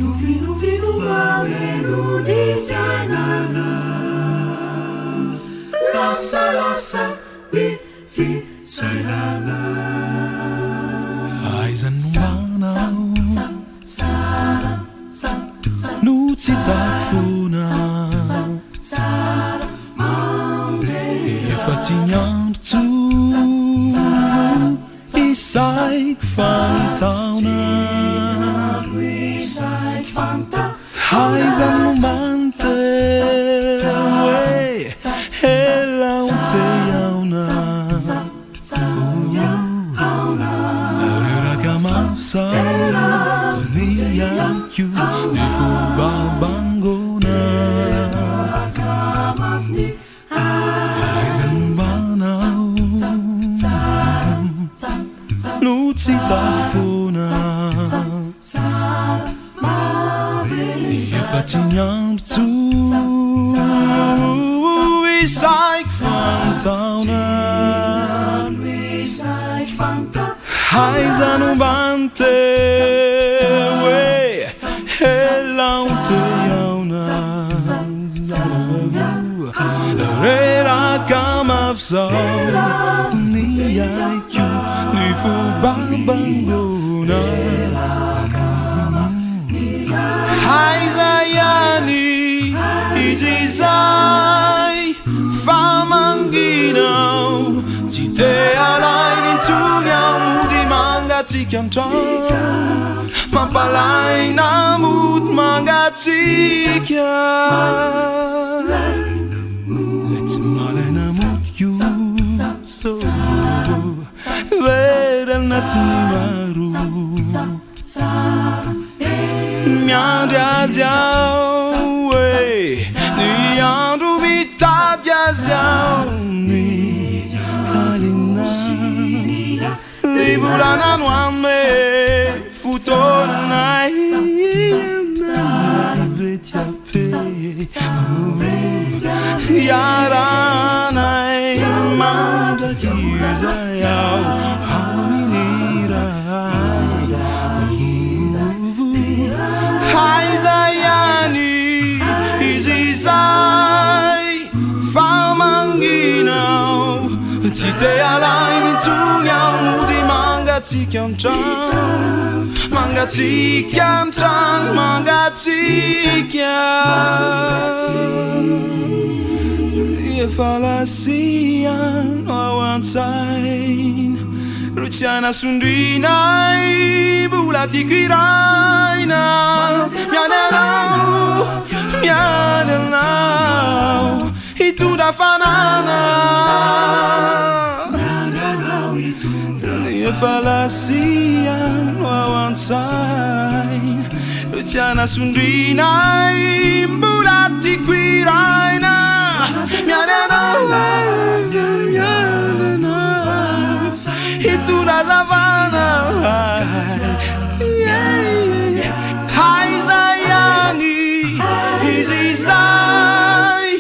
Nofinofy no mameno ny fiainana. Lasa lasa ny fisainana. Aiza no manao no tsy hitako foana. Efa tsy ny andro isaiko fantaona. Aiza no manteo hoe ela ho te hihaona. Reraka mafy zao ny aiko ny fo babangona. Aiza no mbanao no tsy hitako foana. Efa tsy ny ampitso isaiko fantaona. Aiza no mba niteny hoe ela ho te hihaona. Reraka mafy zao ny aiko ny fo babangona. Aiza ihany izy izay fa mangina aho. Tsy te halaina intsony aho mody mangatsiaka an-trano. Mampalaina mody mangatsiaka. Tsy malaina mody kosa very anatin'ny maro. Miandry azy aho e, ny andro mitady azy aho ny alina. Ny volana no hanome fotoana hiarahanay mandrakizay aho amin'ny ray. Aiza ihany izy izay fa mangina aho. Tsy te halaina intsony aho mody mangatsiaka an-trano. Mangatsiaka an-trano, mangatsiaka. Efa lasiano ao an-tsaina Ro tsy hanasondriana ahy mbola tiako hiraina. Miandry anao, miandry anao hitondra hafanana. Efa lasiano ao an-tsaina Ro tsy hanasondriana ahy mbola tiako hiraina. Miandry anao, miandry anao hitondra hazavana. Aiza ihany izy izay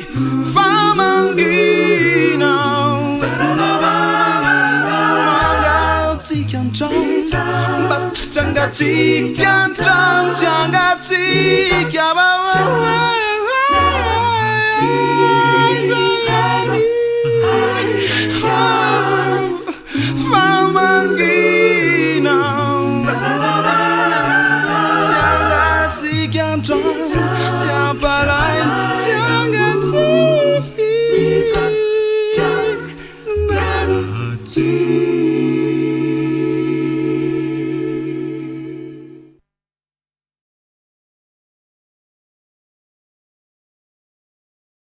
fa mangina. Mangatsiaka an-trano, tsy hangatsiaka an-trano, tsy hangatsiaka.